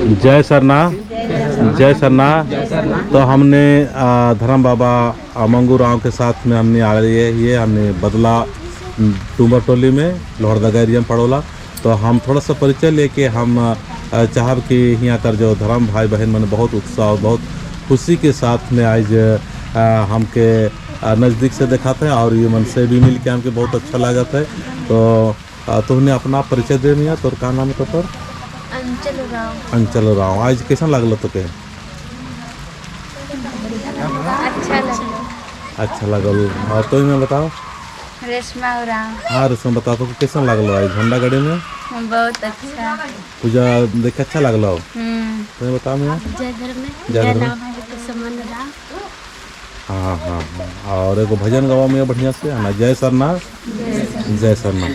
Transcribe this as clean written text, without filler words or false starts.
जय सरना, जय सरना। तो हमने धर्म बाबा मंगू राव के साथ में हमने आ रही है। ये हमने बदला डूमरटोली में लोहरदगा एरिया में पड़ोला। तो हम थोड़ा सा परिचय लेके हम चाहब कि यहाँ कर जो धर्म भाई बहन मन बहुत उत्साह और बहुत खुशी के साथ में आज हमके नज़दीक से दिखाते हैं और ये मन से भी मिल के हमके बहुत अच्छा लागत है। तो तुमने अपना परिचय दे मियाँ, तोर का नाम है तोर? अंचल राव। अंचल राव। आज कैसा लागल तोके? अच्छा लगा। अच्छा लागल। और तो में बताओ। रेशमा राव। हाँ रेशमा, बताओ तो कैसा लागल आज झंडा गाड़ी में? बहुत अच्छा। पूजा देख के अच्छा लागल? हम्म। तुम्हें बताओ मियाँ। जय धर्म। जय धर्म। सुमन राव। हाँ, और एगो भजन गवा मियाँ बढ़िया से है ना। जय सरना, जय सरना।